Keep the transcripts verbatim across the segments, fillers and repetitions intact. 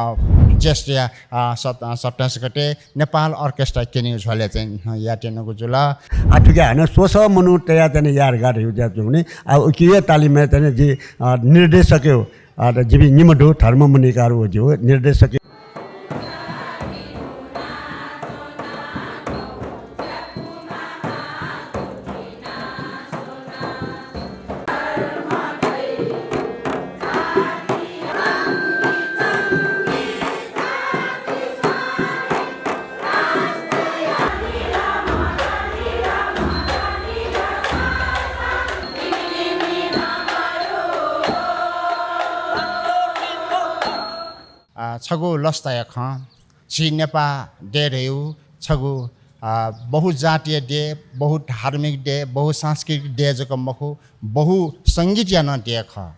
अ, ज्येष्ठया, अ, सत-, अ, सत्ताइस गते नेपाल अर्केस्ट्रा क्यनेगु झ्वलय् चाहिँ, अ, यायेत्यनागु जुल। आ, थुकी हानं स्वसः मनू तयाः चाहिँ याये धकाः धयागु ज्या जूगुलिं, आ, उकिया तालिमय् चाहिँ जि, अ, निर्देशकया, अ, जिमि निम्ह दु, धर्म मुनिकार व जि निर्देशक। अ, छगू लसताया खँ, झी नेपाः देय् धयागु छगू, अ, बहुजातीय देय्, बहुधार्मिक देय्, बहुसांस्कृतिक देय् जक मखु, बहुसंगीतया नं देय् खः।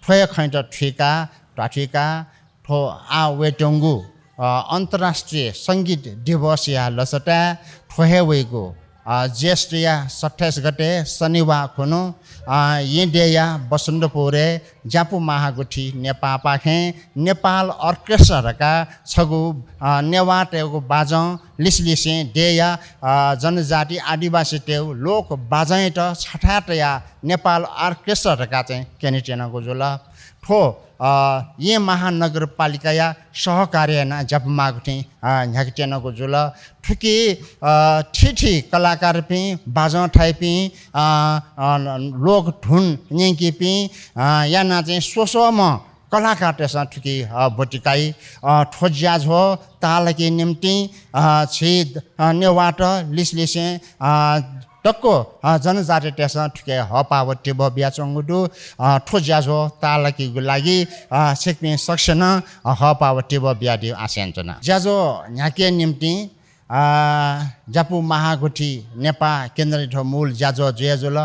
थ्व हे खँयात थुइकाः, ध्वाथुइकाः, थ्व आः वयेत्यंगु, अ, अन्तर्राष्ट्रिय संगीत दिवसया लसताय् थ्व हे वइगु, अ, ज्येष्ठया सत्ताइस गते शनिबाः खुन्हु, अ, येँ देय्‌या बसन्तपुरय् ज्यापु महागुथि नेपाःपाखें नेपाल अर्केस्ट्रा धकाः छगू, अ, नेवाःतय्‌गु बाजं लिसलिसें देय्‌या, अ, जनजाति आदिवासीतय्‌गु लोक बाजंयात छथाय् तयाः नेपाल अर्केस्ट्रा धकाः चाहिँ क्यनेत्यनागु जुल। थ्व अ, येँ महानगरपालिकाया सहकार्य यानाः ज्यापु महागुथिं, अ, न्ह्याकेत्यनागु जुल। थुकी, अ, थीथी कलाकारपिं, बाजं थाइपिं, अ, अ, लोक धुन न्यंकीपिं, अ, यानाः चाहिँ स्वस्वम्ह कलाकारतय्‌सं थुकी, अ, ब्वति काइ। अ, थ्व ज्याझ्वः ताःलाकेगु निंतिं, अ, झी, अ, नेवाःत लिसलिसें, अ, दक्व, अ, जनजातितय्‌सं थुकी हःपाः व तिबः बियाच्वंगु दु। अ, थ्व ज्याझ्वः ताःलाकेगु लागि, अ, छिकपिं सकसिनं, अ, हःपाः व तिबः बियादीगु आशा यानाच्वना। ज्याझ्वः न्ह्याकेगु निंतिं, अ, ज्यापु महागुथि नेपाः केन्द्रया थ्व मूल ज्याझ्वः जुयाजुल।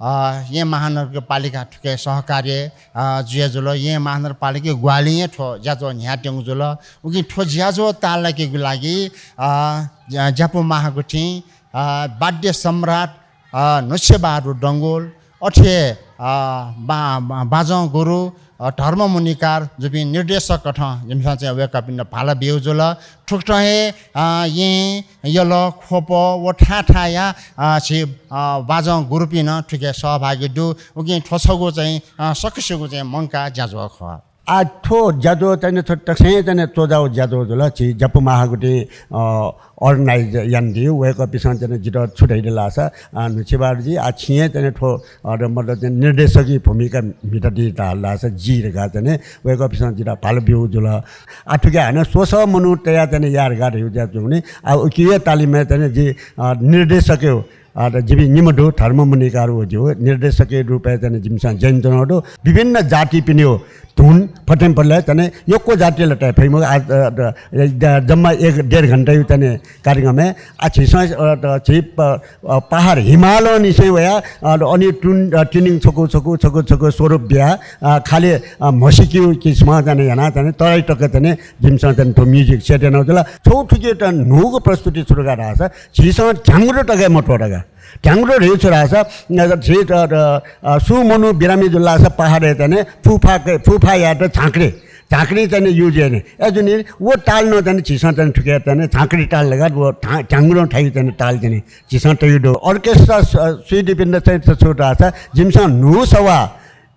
अ, येँ महानगरपालिका थुकी सहकार्य, अ, जुयाजुल। येँ महानगरपालिका ग्वाहालिं हे थ्व ज्याझ्वः न्ह्यायेत्यंगु जुल। उकिं थ्व ज्याझ्वः ताःलाकेगु लागि, अ, ज्या-, ज्यापु महागुथिं अ, वाद्य सम्राट, अ, न्हुच्छेबहादुर डंगोल, अथे हे, अ, बा-, बा-, बाजं गुरु, अ, धर्म मुनिकार जुपिं निर्देशक कथं जिमिसं चाहिँ वय्‌कःपिन्त भाला ब्यूगु जुल। थुकथं हे, अ, येँ, यल, ख्वप व थाय् थाय्‌या, अ, झी, अ, बाजं गुरुपिं नं थुकी सहभागी दु। उकिं थ्व छगू चाहिँ, अ, सकसिगु चाहिँ मंकाः ज्याझ्वः खः। आ, थ्व ज्याझ्वः चाहिँ थ्व तसकं चाहिँ च्वज्याःगु ज्याझ्वः जुल। झी ज्यापु महागुथिं, अ, organize यानादीगु, वय्‌कःपिन्सं चाहिँ जितः छु धयादिल धाःसा, अ, न्हुच्छेबहादुरजी, आ, छिं हे चाहिँ थ्व, अ, मतलब चाहिँ निर्देशकी भूमिका म्हितादी धाल धाःसा जि धकाः चाहिँ वय्‌कःपिन्सं जितः भाला ब्यूगु जुल। आ, थुकी हानं स्वसः मनू तयाः चाहिँ याये धकाः धयागु ज्या जूगुलिं, आ, उकिया तालिमय् चाहिँ जि, अ, निर्देशकया अ, त जिमि निम्ह दु, धर्म मुनिकार व जि निर्देशकया रूपय् चाहिँ जिमिसं ज्या यानाच्वनागु दु। विभिन्न जातिपिनिगु धुन फतें पल्ले चाहिँ यक्व जातियात तये फइ मखु। आ, अ, त, द-, जम्मा एक डेढ घण्टाया चाहिँ कार्यक्रमय्, आ, झीसं, अ, त, झी प-, अ, पहाड हिमालंनिसें वयाः, अ, त, अनि टुन-, अ, tuning छकू, छकू, छकू, छकू स्वरूप बियाः, अ, खालि, अ, म्हसीकिउ किसिमं चाहिँ यानाः चाहिँ तराई तक चाहिँ जिमिसं चाहिँ थ्व music set यानागु जुल। छगू थुकी त न्हूगु प्रस्तुति छु धकाः धाःसा, झीसं ढ्याङ्ग्रो तक हे मथ्व धकाः। ढ्याङ्ग्रो धइगु छु धाःसा, अ, झी, अ, अ, अ, सुं मनू बिरामी जुल धाःसा पहाडय् चाहिँ फुफा, फुफायात झाँक्री, झाँक्री चाहिँ use याइ नि। अय्‌जूगुलिं व ताल नं चाहिँ झीसं चाहिँ थुकी चाहिँ झाँक्री ताल धकाः व ढ्या-, ढ्याङ्ग्रो थाइगु चाहिँ ताल चाहिँ झीसं तयागु दु। Orchestra स-, सुइदीपिन्त चाहिँ छु धाःसा जिमिसं न्हू सवाः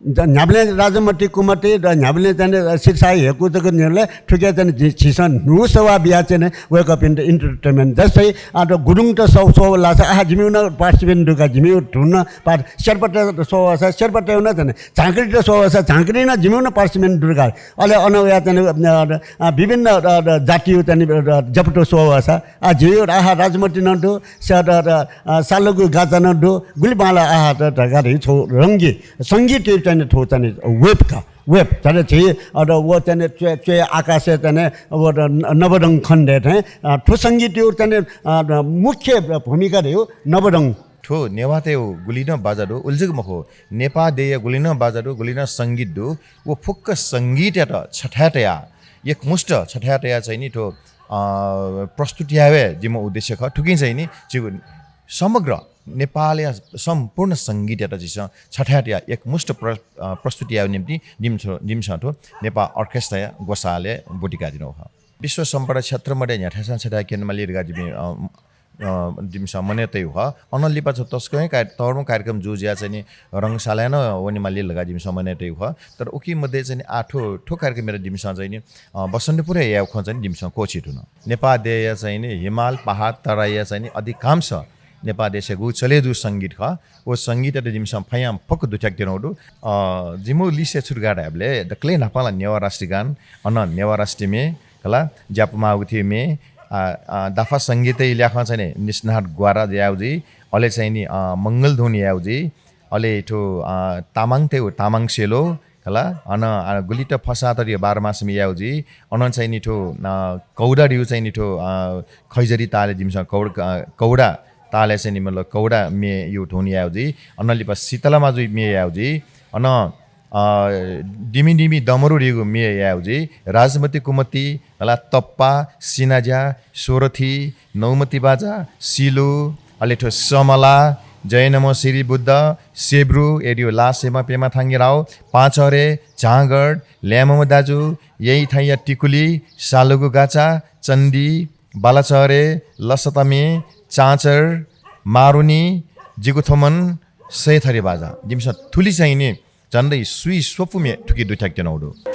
द-, न्ह्याबलें राजमति कुमति, द-, न्ह्याबलें चाहिँ सिरसाय् हेकु जक न्ह्यलय् थुकी चाहिँ झी-, झीसं न्हू सवाः बियाः चाहिँ वय्‌कःपिन्त entertainment। जस्तै, आ, द-, गुरुङत सव-, स्वःगु लासा, आहा, जिमिगु नं participant दु का, जिमिगु धुन part-, शेर्पात स्वःगु लासा, शेर्पातय् नं चाहिँ झाँक्रीत स्वःगु लासा, झाँक्रीं नं जिमिगु नं participant दु का। अले अन वयाः चाहिँ, अ, द-, अ, विभिन्न, अ, द-, जातिया चाहिँ, अ, द-, ज्यापुत स्वःगु लासा, आ, झीगु, आहा, राजमति नं दु, स-, द-, द-, अ, सालगु गाचा नं दु, गुलि बांला, आहा, द-, धकाः धइगु छगू रंगी संगीतया चाहिँ थ्व चाहिँ wave का, wave। तर झी, अ, द-, व चाहिँ च्वय्, च्वय् आकाशय् चाहिँ व द-, न-, नवरङ खनेदये थें, अ, थ्व संगीतया चाहिँ, अ, द-, मुख्य भूमिका धइगु नवरङ। थ्व नेवाःतय् गुलि नं बाजा दु, उलि जक मखु, नेपाः देय्‌या गुलि नं बाजा दु, गुलि नं संगीत दु, व फुक्क संगीतयात छथाय् तयाः, एकमुष्ट छथाय् तयाः चाहिँ नि थ्व, अ, प्रस्तुत याये जिमिगु उद्देश्य खः। थुकिं चाहिँ नि झीगु समग्र नेपालया सम्पूर्ण संगीतयात झीसं छथाय् तयाः एकमुष्ट प्र-, अ, प्रस्तुति यायेगु निम्तिं जिमिसं, जिमिसं थ्व नेपाल अर्केस्ट्राया ग्वसालय् ब्वतिकादिनु खः। विश्व सम्पदा क्षेत्र मध्ये न्ह्याथासं छथाय् क्यनेमाली धकाः जिमि, अ, अ, जिमिसं मनय् तयागु खः। अनं लिपा छु तसकं हे कार्य-, तःधंगु कार्यक्रम जूगु जुयाः चाहिँ नि रंगशालाय् नं वनेमाली धकाः जिमिसं मनय् तयागु खः। तर उकी मध्ये चाहिँ नि आः थ्व, थ्व कार्यक्रमयात जिमिसं चाहिँ नि, अ, बसन्तपुरय् यायेगु खँ चाहिँ नि जिमिसं क्वःछिये धुन। नेपाः देय्‌या चाहिँ नि हिमाल, पहाड, तराईया चाहिँ नि अधिकांश नेपाः देशय् गुगु चले जूगु संगीत खः। व संगीतयात जिमिसं फयांफक्व दुथ्याकेत्यनागु दु। अ, जिमिगु list-य् छु धकाः धायेबलय् दकलय् न्हापां ला नेवाः राष्ट्रिय गान, अनं नेवाः राष्ट्रिय म्ये, खला, ज्यापु माःगु थें म्ये, आ, आ, दाफा संगीतय् ल्याखं चाहिँ नि निसनाथ ग्वारा यायेगु जुइ, अले चाहिँ नि, अ, मंगल धुन यायेगु जुइ, अले थ्व, अ, तामाङतय् तामाङ सेलो, खला, अनं, अ, गुलित फसातरियो बाह्र मासमि यायेगु जुइ, अनं चाहिँ नि थ्व, अ, कौडा रिगु चाहिँ नि थ्व, अ, खैजरी तालय् जिमिसं कौड-, अ, कौडा तालय् चाहिँ नि मतलब कौडा म्येया धुन यायेगु जुइ, अनं लिपा शीतला माजुया म्ये यायेगु जुइ, अनं, अ, डिमि डिमि डमरु रिगु म्ये यायेगु जुइ, राजमति कुमति, खला, तप्पा, सिनाज्या, सोरथी, नौमति बाजा, सिलु, अले थ्व समला, जय नमो श्री बुद्ध, सेब्रु, एडियो ला सेमा पेमा थांगि राव, पाँचरे, झाँगड, ल्याय्म्ह दाजु, यइ थाइया टिकुली, सालुगु गाचा, चण्डी, बालाचरे, लसता म्ये, चाँचर, मारुनी, जिगु थोमन, सयथरी बाजा। जिमिसं थुलि चाहिँ नि झन्डै स्वीस्वपु म्ये थुकी दुथ्याकेत्यनागु दु।